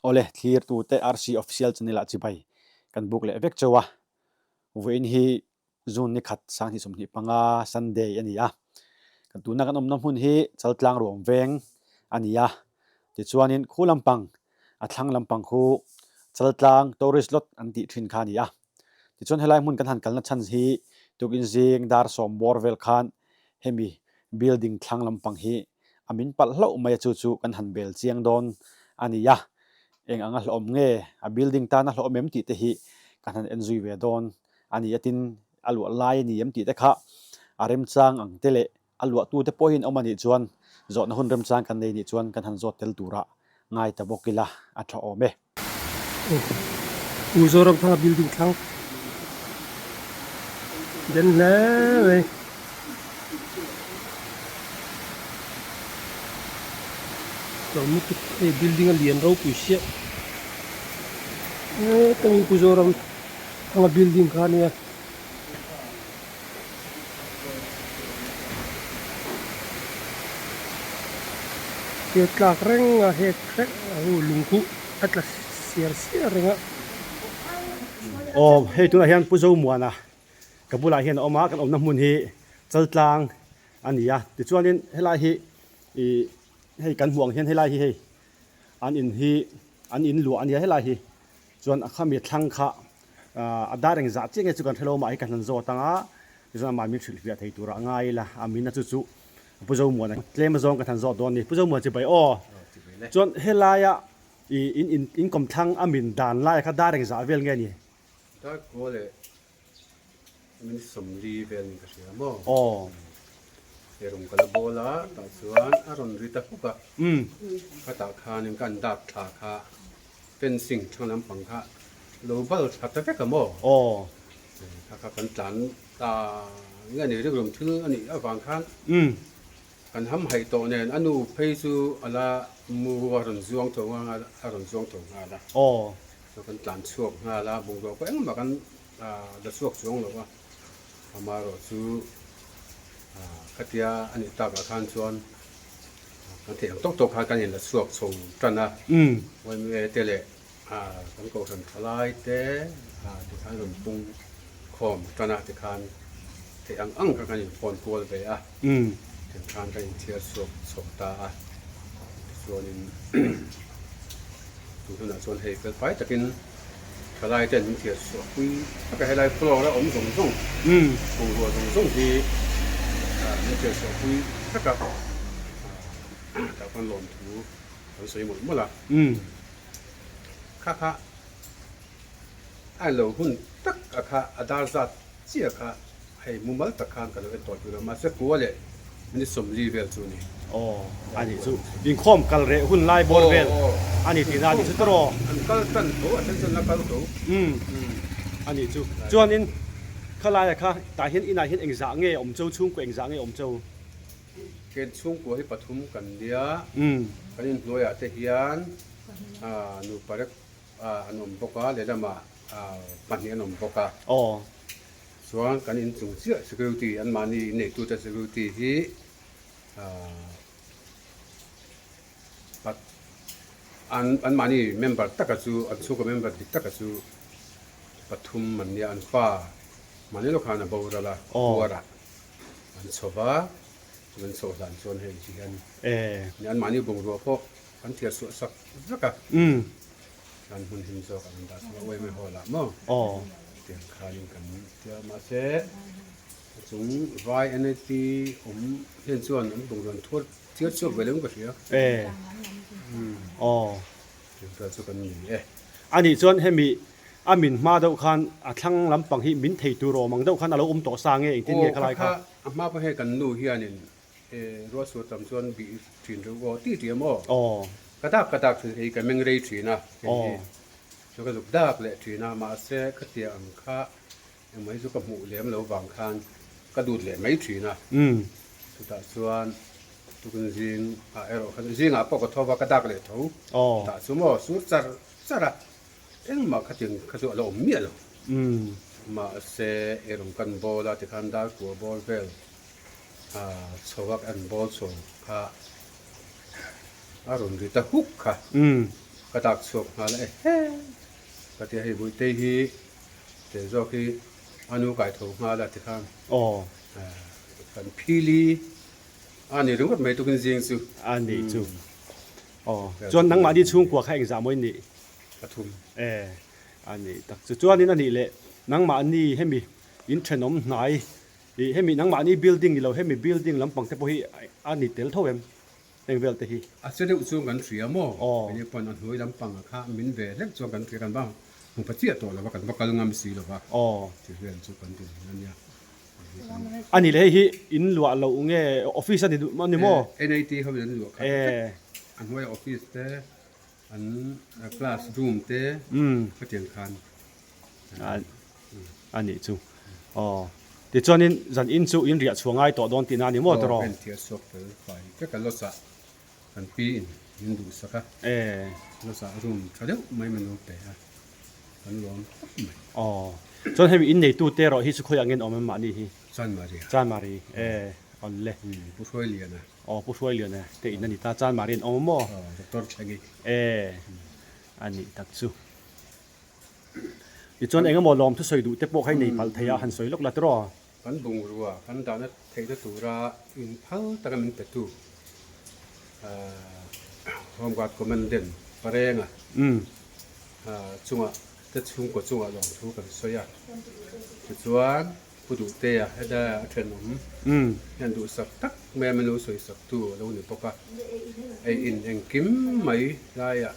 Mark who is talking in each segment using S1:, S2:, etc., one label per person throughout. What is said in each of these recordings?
S1: Awle, thlirtute RC Official channel ah chibai kan buk leh vek chauh a. Vawiin hi June ni khat 2025 Sunday a ni a. Kan tuna kan awmna hmun hi Chaltlang ruang veng a ni a. Tichuanin khu lampang, a thlang lampang khu Chaltlang Tourist Lot an tih thin kha a ni a. Tichuan helai hmun kan han kalna chhan hi tukin zing dar sawm bawr vel khan hemi building thlang lampang hi a min palh hlauh mai a chu chu kan han bel chiang dawn a ni a. Eng anga hlawhawm nge a building tana hlawhawm em tih te hi kan han en zui ve dawn a ni a tin a luah lai a ni em tih te kha a remchang ang te leh a luahtute pawhin awm a nih chuan zawhna hun remchang kan nei nih chuan kan han zawt tel tura ngai ta bawk ila a tha awm e.
S2: U Zoramthanga building thlang den hle mai. Tlawm lutuk hei building a lian ropui siah hetangin Pu Zoramthanga building kha a nia. He tlak reng a he hrek a hu lungkhuh a tla siar siar reng a.
S1: Aw hei tunah hian Pu Zomuana ka bulah hian a awm a kan awmna hmun hi Chaltlang a ni a tichuanin helai hi ih hei kan hmuh ang hian helai hi hei an in hi an in luah a nia helai hi. Chuan a khami thlang kha a dar eng zah chiah nge chu kan hrelo mah hi kan han zawt ang a, tichuan amah min hrilhfiah thei turah a ngai ila, a min a chu chu Pu Zomuana tlem azawng kan han zawt dawn a ni. Pu Zomuana chibai aw. Chuan helaia i in in inkawm thlang a min dan laia kha dar eng zah vel nge ni?
S3: Dar kua leh Min sawmli vel in ka hria maw?
S1: Aw.
S3: He rawng ka la bawl a, tah chuan a rawn ri ta huk a. Khatah khanin ka an dak thla kha fencing thlang lampang kha lo bal thla ta vek a maw?
S1: Aw.
S3: Kha kha kan tlan ta nge ni rikrum thil a nih avang khan kan ham haih tawh nen a nu phei chu a la mu a rawn zuang tho nghal a rawn zuang tho nghal a.
S1: Aw.
S3: Chuan kan tlan chhuak nghal a, bungrua pawh engmah kan la chhuak chuang lo a, amaherawh chu khatia a nih takah khan chuan kan theih ang tawk tawk khan kan inla chhuak chho tan a, YMA te leh kan kohhran thalai te tikhan rawn pung khawm tan a tikhan theih ang ang kha kan inphone kual ve a, tiang khan kan inthiar chhuak chho ta a, tichuanin tun hunah chuan hei felfai takin. Thalai ten min thiat chhuah pui tak a, helai floor a awm zawng zawng, bungrua zawng zawng hi min thiat chhuah pui tak a, tah khan lawmthu kan sawi mawlh mawlh a, kha kha a lo hun tak a kha a dar zat chiah kha. Hei mumal tak khan ka lo en tawh tur a, mahse kua leh minute 40 vel chu a ni.
S1: Aw, a nih chu. Inkhawm kal reh hun lai bawr vel a ni tihna a nih chu tawh.
S3: An kal tan tho, a then chuan la kal tho.
S1: Umm, a nih chu. Chuanin khalaia kha tah hian inah hian engzah nge awm cheu, chhungkua engzah nge awm cheu?
S3: Ken chhungkua hi pathum kan nia, kan inhnuaiah te hian nupa rek an awm bawk a, lehlamah pahnih an awm bawk a.
S1: Aw.
S3: Chuan kan inchung chiah security anmahni inneitute security hi ahh an anmahni member taka chu an chhungkaw member dik taka chu pathum an nia an fa mahni lawk khan a boral a khuarah an chho va chu an chhoh hlan chuan hei ti hian anmahni bungrua pawh an thiar chhuah sak vek a. Kan hmun him zawk an dah chhuah uai mai haw lah maw?
S1: Aw.
S3: Tiang khanin kan tia mahse a chung vai NLP awm hian chuan an bungrawn thuar chiar chhuak ve lo in ka hria.
S1: E. Aw.
S3: Tiang vel chu kan ni e.
S1: Anih chuan hemi a min hma deuh khan a thlang lampang hi min thei tur awm ang deuh khan a lo awm tawh sa nge engtin nge khalai kha?
S3: Aw kha a hma pawh hei kan nu hianin E, ruah suat tam chuan bih thin reuh aw ti ti a maw?
S1: Aw.
S3: Ka dak ka dak thin hei ka meng rei thin a, hei hi chu ka zuk dak leh thin a, mahse khatia ang kha engmah hi chu ka hmuh lem lo vang khan ka dut leh mai thin a. Chutah chuan tukin zing ah erawh khan zingah pawh ka tho va ka dak leh tho.
S1: Aw.
S3: Tah chu maw sur char char a, engmah khatiang kha chu a la awm miah lo. Mahse eirawng kan bawl a tikhan dar kua bawl vel. Chho a an bawl chho kha a rawn ri ta huk kha. Ka dak chhuak nghal a, ehe! Ka ti a, hei Bawihtei hi tel zawk hi a nu kai tho nghal a tikhan kan phili a ni ringawt mai tukin zing chu.
S1: A nih chu. Aw, chuan nangmahni chhungkua kha engzah maw i nih?
S3: Pathum.
S1: E, a nih tak chu. Chuanin a nih leh nangmahni hemi in thenawm hnai ih hemi nangmahni building ni lo hemi building lampang te pawh hi a ni tel tho em? Heng vel te hi.
S3: A che deuh chuan kan hria maw? Kei pawn a hnuai lampang ah kha min ve hlek chuan kan hria kan va hmu pa chiah tawh lo va, kan va kal ngam si lo va, ti vel chu kan ti reng a nia.
S1: A nih leh hei hi in luah loh nge office a ni duh a ni maw?
S3: NIT ho in an luah khat vek, a hnuaia office te, an class room te khatiang khan.
S1: A nih chu. Aw. Tichuanin zan in chu in riah chhuah ngai tawh dawn tihna a ni maw tawrh aw?
S3: Aw, ka inthiar chhuak fel fai vek a, Lawsah kan pi in min duhsak a. Lawsah room tha deuh mai min lo pe a, kan lawm khawp mai.
S1: Aw. Chuan hemi in neitu te erawh hi chu khawiah nge an awm em mahni hi?
S3: Chanmari.
S1: Chanmari. E, awn le.
S3: Pu Hruailiana.
S1: Aw, Pu Hruailiana te in a ni ta. Chanmari an awm maw?
S3: Aw, Doctor Thlengi.
S1: E, a nih tak chu. Tichuan eng emaw lawm thusawi duh te pawh kha i nei palh thei a, han sawi lawk la tiraw?
S3: Kan bungrua kan dahna theihna tura inphal taka min petu Home Guard Commandant Parenga chungah te chhungkaw chungah lawmthu kan sawi a. Tichuan Pu Duhtea heta a thenawm hian duhsak tak mai a min lo sawisaktu a lo ni bawk a. Ei in engkim mai laiah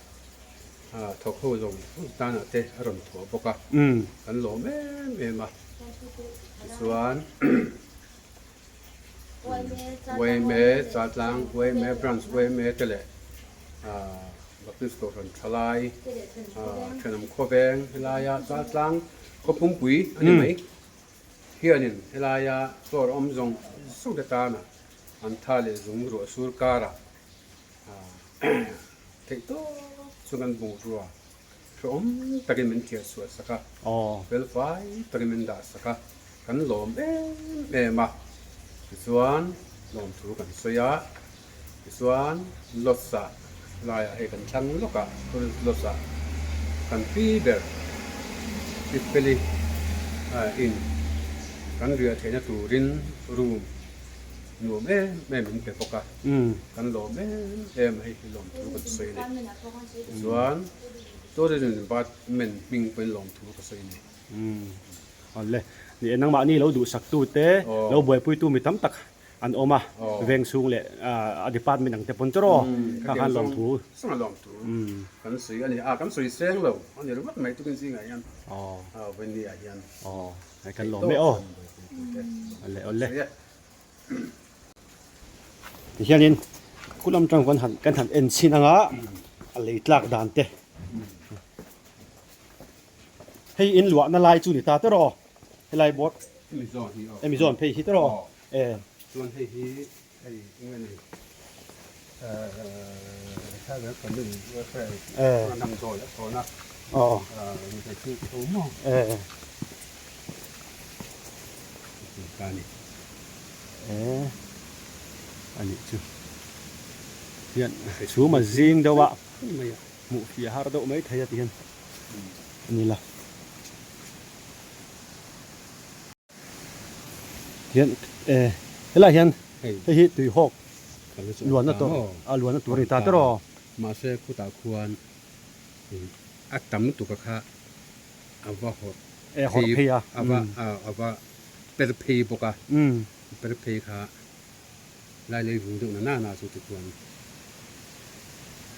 S3: Thawk ho zawng zawng tanah te a rawn thawh bawk a, kan lawm em em a. Tichuan yma Chaltlang yma Branch yma te leh Baptist Kohhran Thalai Thenawm Khawveng helaia Chaltlang khaw pumpui a ni mai hianin helaia floor awm zawng zawng te tanah an tha leh zung ruah sur karah Theih tawp chu kan bungrua hrehawm takin min thiah chhuah sak a, felfai takin min dah sak a, kan lawm em em a. Tichuan lawmthu kan sawi a, tichuan Lotsa laiah hei kan thlang lawk a, Lotsa kan pi ber Pi Feli in kan riah theihna turin room Nuam em em min pe bawk a, kan lawm em em a hei hi lawmthu kan sawi a ni. Tichuan Tourism Department hming pawhin lawmthu ka sawi a ni.
S1: Awle, ni e nangmahni lo duhsaktu te, lo buaipuitu mi tam tak an awm a, veng chhung leh a department ang te pawn chu rawh kha khan lawmthu.
S3: Sanga lawmthu kan sawi a ni a, kan sawi seng lo a ni ringawt mai tukin zingah hian, Vawini ah hian.
S1: Aw, kan lawm e aw. Awle awle. Tihianin khulam tang kan han kan han en chhin anga a lei tlak dan te hei in luahna lai chu ni ta te rawh helai board hemi zawn phei hi te rawh e
S3: chuan hei hi hei eng nge ni
S1: e a nih chu hian chhum a zing deuh a hmuh fiah har deuh mai thei a ti hian a ni la hian e helai hian hei hi tuihawk luanna tur a luanna tur a ni ta tawrh aw.
S3: Mahse khutah khuan a tam lutuk a kha a va hawrh
S1: E hawrh phei a.
S3: A va a va per phei bawk a. Per phei kha lai lei vung deuh na na na chu tikhuan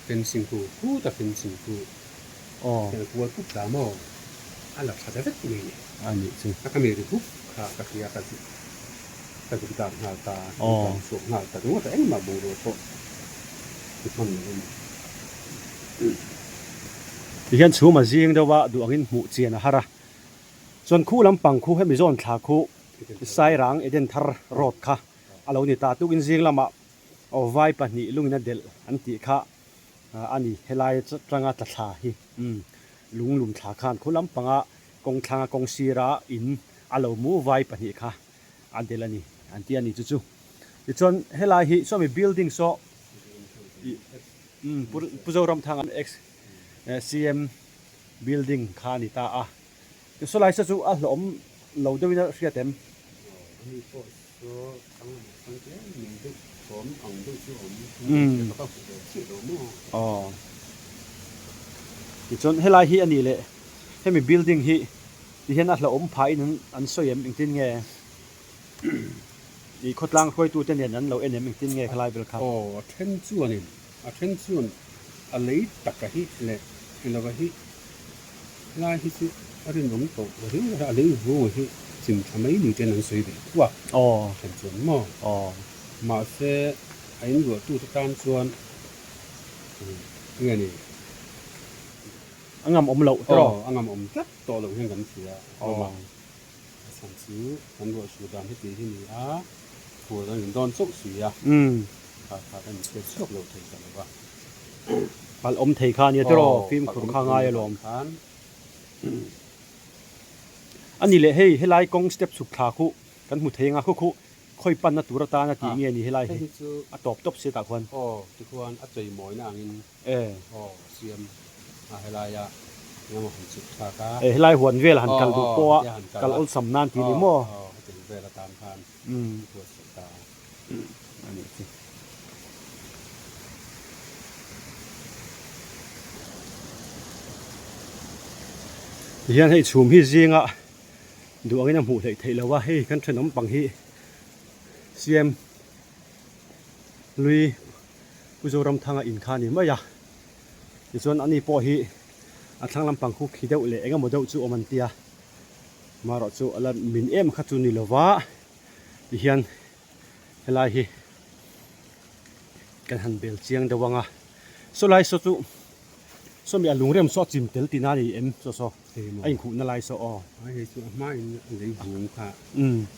S3: fencing khu khuta fencing khu hian a kual pup ta maw a la tha ta vek mai ni.
S1: A nih chu.
S3: A ka mi ri hup kha ka hria ka zuk ka zuk dak nghal ta ka tlan chhuak nghal ta ringawt a engmah bungrua pawh ti hman lo a ni.
S1: Tihian chhum a zing deuh a, duh angin hmuh chian a har a. Chuan khu lampang khu hemi zawn thla khu Sairang Edenthar road kha a lo ni ta. Tukin zing lamah aw vai pahnih lungin a delh an tih kha a ni. Helai atanga tla thla hi lung lum thla khan khu lampanga kawng thlanga kawng sira in a lo mu vai pahnih kha a delh a ni an ti a ni chu chu. Tichuan helai hi sawmi building saw Pu Zoramthanga ex. CM building kha a ni ta a. Sawlai saw chu a hlawhawm lo deuhin a hriat em?
S3: Ani pawh saw ang ang tlem min deuh thawm ang deuh chu a awm a ka hmu ve chiah lo maw?
S1: Aw. Tichuan helai hi a nih leh hemi building hi tihian a hlawhawm phahin an an sawi em engtin nge i khawtlang hruaitute nen an lo en em engtin nge khalai vel kha?
S3: Aw a then chuanin a then chuan a lei taka hi leh elova hi Helai hi chu a rinawm tawh riau a, a lei vunga hi chim tha mai ni ten an sawi ve tho a, then chuan maw? Mahse a inluahtute tan chuan enge ni?
S1: A ngam awm loh tawh.
S3: Aw, a ngam awm tlat tawh loh hian kan hria hlawm a. A chhan chu kan ruahsuh dan heti hi ni a, phur an in dawn chauh si a, kha kha kan inchhiat chhuak lo thei ta lo va.
S1: Palh awm thei kha a nia tiraw, fimkhur kha ngai alawm. A ni leh hei helai kawng step chhuk thla khu kan hmu thei anga khu khu khawi panna tur atana tih nge ni helai hi a tawp tawp si tah khuan.
S3: Aw tikhuan a chawimawina angin
S1: E.
S3: Aw siam a helaia engemaw han chhuk thlak a.
S1: E helai huan vel han kal duh pawh a kal awlsam nan tih ni maw?
S3: Aw hetiang vel atan khan i buatsaih ta a.
S1: A nih chu. Tihian hei chhum hi zinga duh angin a hmuh hleih theih lo a, hei kan thenawm pang hi siam lui Pu Zoramthanga in kha a ni mai a, tichuan ani pawh hi a thlang lampang khu khi deuh leh eng emaw deuh chu awm an tia, marawh chu a la min em kha chu ni lova tihian helai hi kan han bel chiang deuh ang a, saw lai saw chu sawmi a lungrem saw a chim tel tihna a ni em saw saw a inkhuhna lai saw aw.
S3: Hei chu a hmain lei vung kha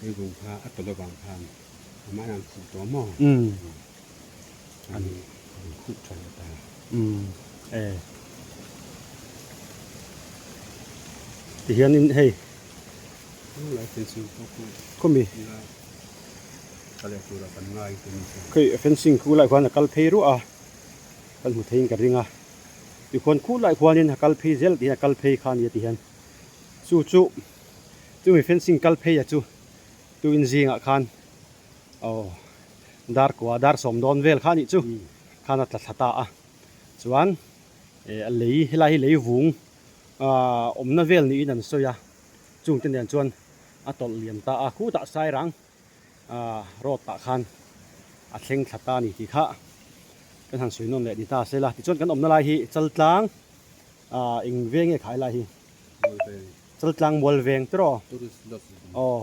S3: lei vung kha a tawlh avang khan a hmain an khuh tawh maw? A ni, an khuh tha leh ta.
S1: Umm e. Tihianin hei.
S3: Lai fencing pawh khu.
S1: Khawmi.
S3: Kal leh tura kan ngai te ni chu.
S1: Khei fencing khu lai khuan a kal phei ruah a, kan hmu theiin ka ring a. Tikhuan khu lai khuanin a kal phei zel tihian a kal phei kha a nia tihian. Chu chu chumi fencing kal phei a chu tuin zingah khan aw. Dar kua dar sawm dawn vel kha anih chu khan a tla thla ta a chuan eh a lei helai hi lei vung ah awmna vel niin an sawi a chung te nen chuan a tawlh liam ta a khutah sairang ah road ah khan a thleng thla ta a ni tih kha kan han sawi nawn leh ni ta se la tichuan kan awmna lai hi chaltlang ah eng veng nge kha helai hi chaltlang mual veng te rawh aw.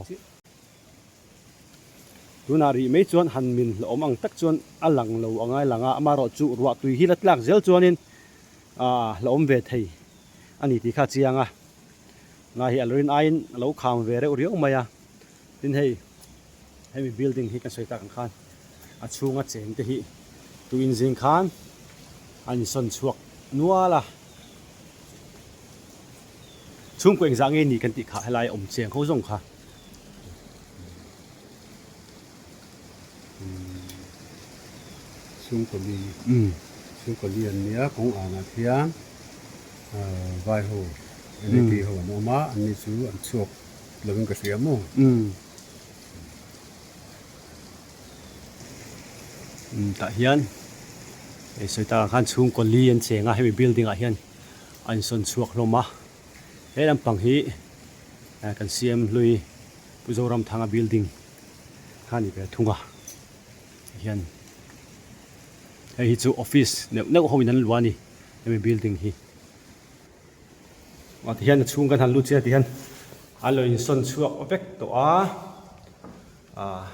S1: Tunah rih mai chuan han min hlawm ang tak chuan a lang lo a ngai lang a, amaherawh chu ruah tui hi la tlak zel chuanin aah hlawm ve thei a ni tih kha a chiang a, ngai hi a lo rin aiin a lo kham ve reuh riau mai a, tin hei hemi building hi kan sawi tak ang khan a chhunga cheng te hi tuin zing khan an insawn chhuak nual a. Chhungkaw engzah nge ni kan tih kha helai awm chiang ho zawng kha.
S3: Chhungkaw li chhungkaw li an nia kawng anah khian vai ho NAT ho an awm a an ni chu an chhuak lovin ka hria maw.
S1: Tah hian hei sawi takah khan chhungkaw li an cheng a hemi building ah hian a insawn chhuak hlawm a he lampang hi kan siam hlui Pu Zoramthanga building kha a ni ve thung a hian hei hi chu office neuh neuh ho in an luah a ni hemi building hi aw tihian a chhung kan han lut chiah tihian an lo insawn chhuak vek tawh a ah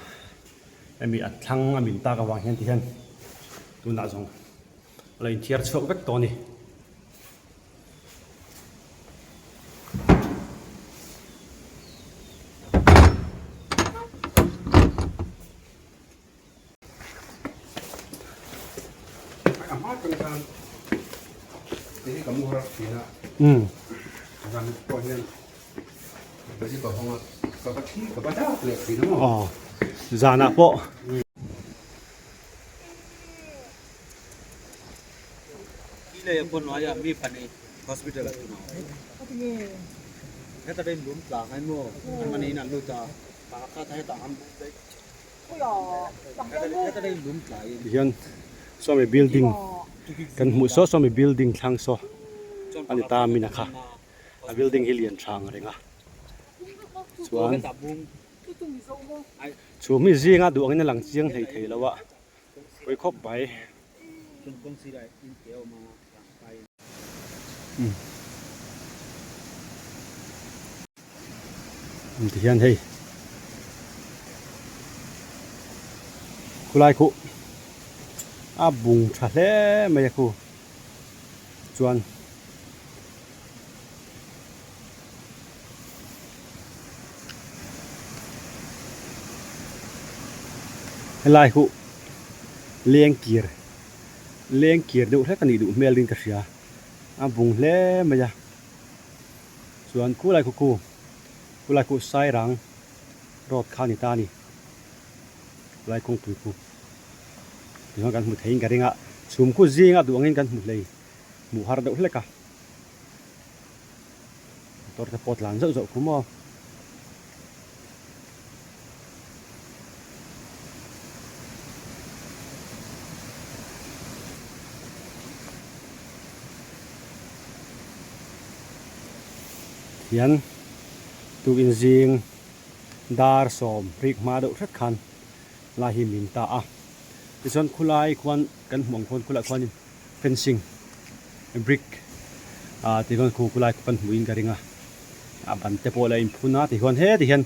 S1: hemi a thlang a min tak avang hian tihian tunah zawng a lo inthiar chhuak vek tawh a ni. Aw zanah pawh.
S3: Tihian sawmi building kan hmuh saw sawmi building thlang saw a ni ta min a kha a building hi lian tha ang reng a chuan chu mi zinga duh angin a lang chiang hlei thei lo a pawi khawp mai. Ti hian hei khulai khuh a bung tha hle mai a khu chuan helai khuh leng kir leng kir deuh hlek a nih duh hmel in ka hria a bung hle mai a. Chuan khulai khu khu khulai khu Sairang road kha a ni ta a ni khulai kawngpui khu tichuan kan hmu theiin ka ring a chhum khu zinga duh angin kan hmu hlei hmuh har deuh hlek a motor te pawh a tlan zauh zauh khu maw. Hian tukin zing dar 10 hma deuh hret khan lai hi min ta a tichuan khulai khuan kan hmuh ang khuan khulai khuanin fencing brick ah ti khuan khu khulai kan hmuhin ka ring a a ban te pawh la inphun a tihian heti hian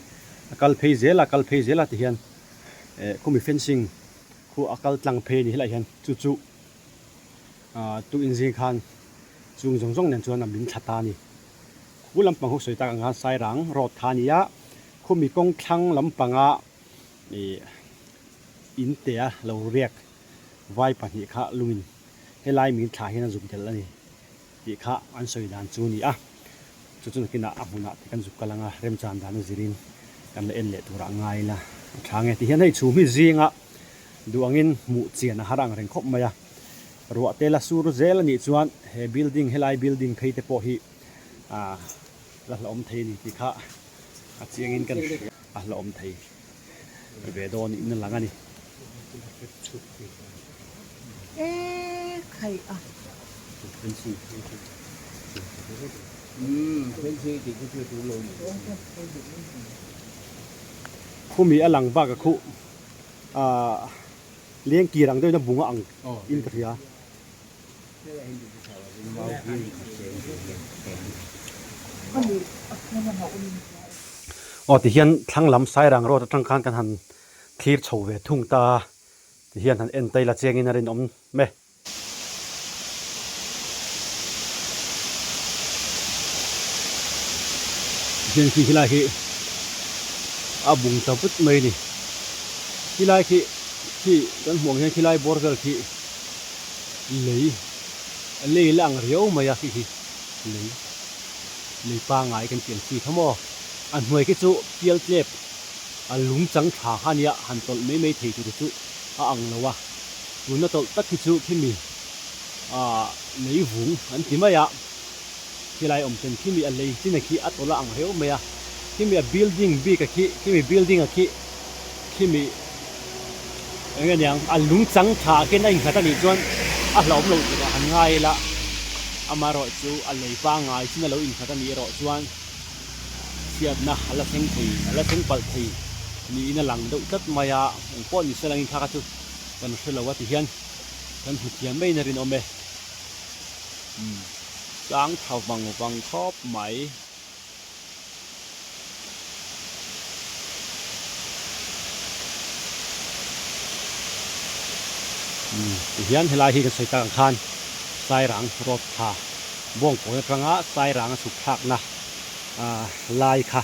S3: a kal phei zel a kal phei zel a tihian eh khumi fencing khu a kal tlang phei a ni helaiah hian chu chu ah tukin zing khan chung zawng zawng nen chuan a min thla ta a ni khu lampang ho sawi tak ang khan Sairang road kha a ni a khumi kawng thlang lampanga ih in te a lo riak vai pahnih kha lungin helai min thlah hian a zuk del a ni tih kha an sawi dan chu a ni a chu chu nakinah a hmunah te kan zuk kal anga remchan dan a zirin kan la en leh turah ngai ila a tha nge ti hian hei chhum hi zinga duh angin hmuh chian a har ang reng khawp mai a ruah te la sur zel a nih chuan he building helai building phei te pawh hi ah la hlauhawm thei a ni tih kha a chiangin kan hria a hlauhawm thei. Ve dawn in a lang a ni. Khumi a lang bak a khuh ah leng kir ang deuhin a bung a ang in ka hria. Aw tihian thlang lam Sairang road atang khan kan han thlir chho ve thung ta a, tihian han en taila chiangin a rinawm e. Tihian khi khilai khi a bung ta vut mai a ni, khilai khi khi kan hmuh ang hian khilai bawr vel khi. Lei lei la ang riau mai a khi hi lei lei pangai kan tih ang chi kha maw a hnuai khi chu pial tlep a lung chang tha kha ania han tawlh mai mai thei tur chu a ang lo a tuna tawlh tak khi chu khimi ah lei vung an ti mai a khilai awm ten khimi a lei chin a khi a tawlh a ang riau mai a khimi a building bik a khi khimi building a khi Khimi eng nge niang a lung chang tha khian a innghat a nih chuan a hlauhawm loh turah han ngai ila amaherawh chu a lei pangngai chin a lo innghat a nih erawh chuan chhiatna a la thleng thei a la thleng palh thei niin a lang deuh tlat mai a engpawh ni se langin kha kha chu kan hre lo a ti hian kan hmu thiam maiin a rinawm e umm tlang tha vang vang khawp mai. Tihian helai hi kan sawi tak ang khan Sairang road thla Bawngkawn atanga Sairang a chhuk thlakna lai kha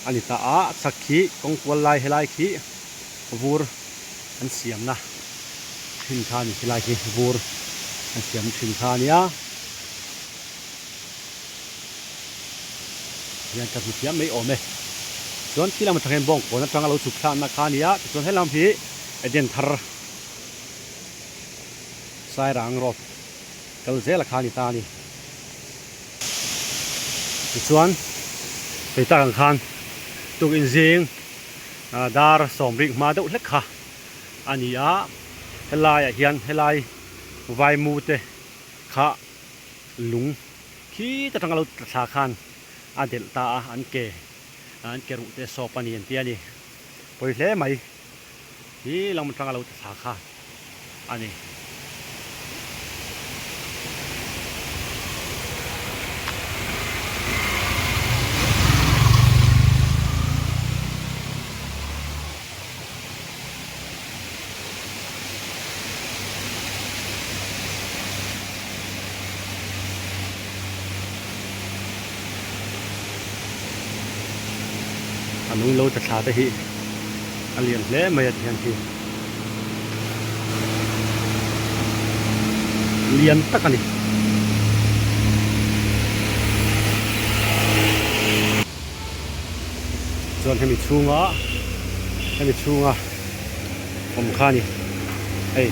S3: a ni ta a, a chhak khi kawngkual lai helai khi vur an siamna thin kha a ni helai khi vur an siam thin kha a nia. Hian ka hmu thiam mai awm e. Chuan khi lam atang hian bawngkawn atanga lo chhuk thlakna kha a ni a, tichuan helam hi Eden thar Sairang road
S1: Kal zel a kha a ni ta a ni. Tichuan hei tak ang khan tukin zing dar sawmrik hma deuh hlek kha a ni a, helaiah hian helai vaimu te kha lung khi ta tanga lo tla thla khan a delh ta a, an ke an ke ruh te sawp a ni an ti a ni. Pawi hle mai. Hi lam atanga lo tla thla kha a ni. A nung lo tla thla te hi a lian hle mai a ti hian khi lian tak a ni. Chuan hemi chhunga hemi chhunga awm kha a ni hei.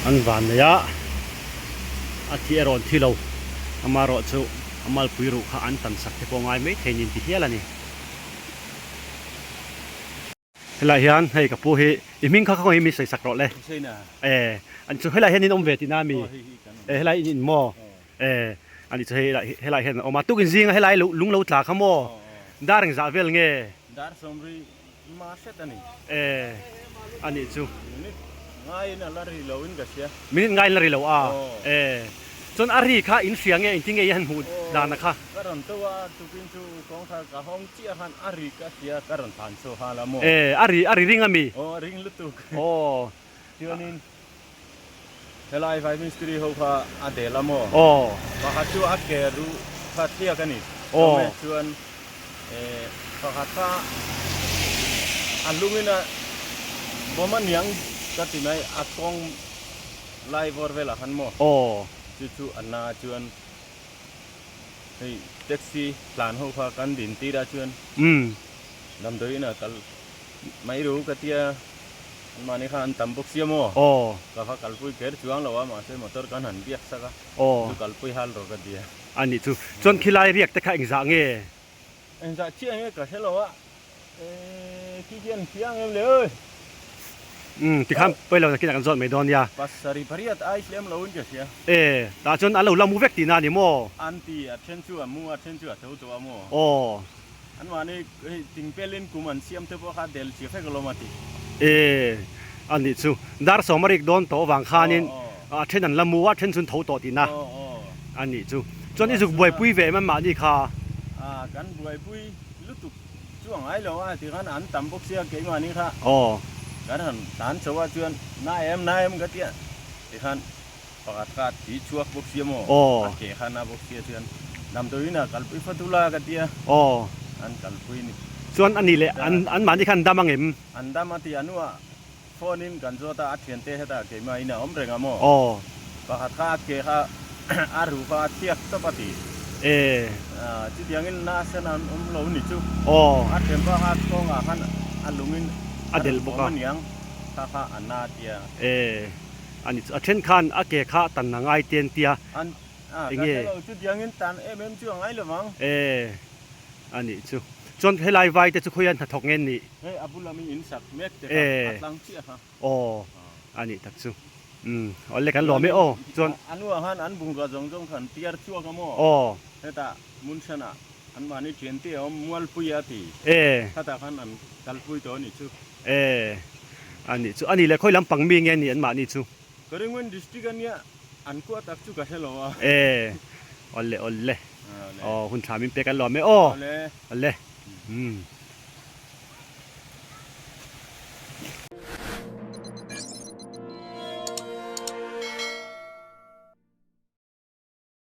S1: An van nei a a thi erawh an thi lo amaherawh chu a malpui ruh kha an tan sak te pawh ngai maithei niin ti hial a ni. Helaiah hian hei ka pu hi i hming kha khawngaih mi sawi sak rawh le e an chu helaiah hian in awm ve tihna ami e helai in in maw e ani chu hei helaiah hian an awm a tukin zinga helai lung lo tla kha maw dar engzah vel nge
S4: dar sawmri ma hret a ni
S1: e ani chu
S4: minute ngaiin a la ri lo in ka hria
S1: minute ngaiin la ri lo a e chuan a ri kha in hria nge engtin nge i han hmuh dan a kha
S4: ka rawn to a tukin chu kawngkhar ka hawng Chiah khan a ri ka hria ka rawn than chhuah nghal a maw?
S1: E, a ri, a ri ring a mi?
S4: Aw, a ring lutuk.
S1: Aw.
S4: Chuanin helai vai mistiri ho kha a del a maw?
S1: Aw.
S4: Pakhat chu a ke ruh kha thliak a ni.
S1: Aw.
S4: Chumi chuan e, pakhat kha a lungin a bawm a niang ka ti mai, a kawng lai vawr velah khan maw?
S1: Aw.
S4: Chu chu a na chuan. Hei taxi tlan ho kha kan din tir ah chuan damdawi inah kal mai ru ka tia an mahni kha an tam bawk sia maw ka va kalpui kher chuang lo a mahse motor kan han biak sak a chu kalpui hal rawh ka tia.
S1: A nih chu chuan khilai riak te kha engzah nge?
S4: Engzah chiah nge ka hre lo a. Khi khi an hria ang em le oi.
S1: Umm tikhan pawi lo nakin ah kan zawt mai dawn nia.
S4: Pasarih pariat ai hlem lo in ka hria.
S1: E tah chuan an lo la mu vek tihna a ni maw?
S4: An ti a then chu a mu a then chu a tho tawh a maw?
S1: Aw.
S4: An mahni hei tingpelin kum an siam te pawh kha del chhia vek alawm a ti.
S1: E a nih chu dar sawm a rik dawn tawh avang khanin a then an la mu a then chu an tho tawh tihna a nih chu. Chuan i zuk buaipui ve em an mahni kha?
S4: A kan buaipui lutuk. Chu a ngai lo a ti khan an tam bawk sia keimahni kha kan han tlan chho a chuan na em na em ka tia ti khan pakhat kha a thi chhuak bawk sia maw a ke kha na bawk sia chuan damdawiin a kalpui fat ula ka tia an kalpui ni.
S1: Chuan a nih leh an mahni khan an dam ang em?
S4: An dam a ti a hnuah phone in kan zawt a a thiante hetah keimah in a awm reng a maw? Pakhat kha a ke kha a ruh kha a thiak tawp a ti. Chutiang in nasa an awm lo ni chu. A thianpa kha kawngah khan a lung in
S1: a delh bawk a.
S4: Aniang kha kha a na tia.
S1: A ni chu a then khan a ke kha tan a ngai te an tia.
S4: Enge? Ka hre lo chutiang in tan em em chu a ngai lo vang.
S1: A nih chu. Chuan helai vai te chu khawiah hnathawk nge an nih?
S4: Hei a bula mi in sak mek te kha a tlang chiah kha.
S1: Aw a nih tak chu. Umm awle kan lawm e aw chuan.
S4: A nuah khan an bungrua zawng zawng kha an tiar chhuak a maw?
S1: Aw.
S4: Hetah hmun hranah an mahni thian te a awm Mualpui a ti.
S1: E.
S4: Khatah khan an kalpui tawh a nih chu.
S1: E. A nih chu. A nih leh khawi lampang mi nge ni an mahni chu?
S4: Karimganj district a nia an kuah tak chu ka hre lo a.
S1: E. Awle awle. Aw hun thla min pek an lawm e aw.
S4: Awle.
S1: Awle. Umm.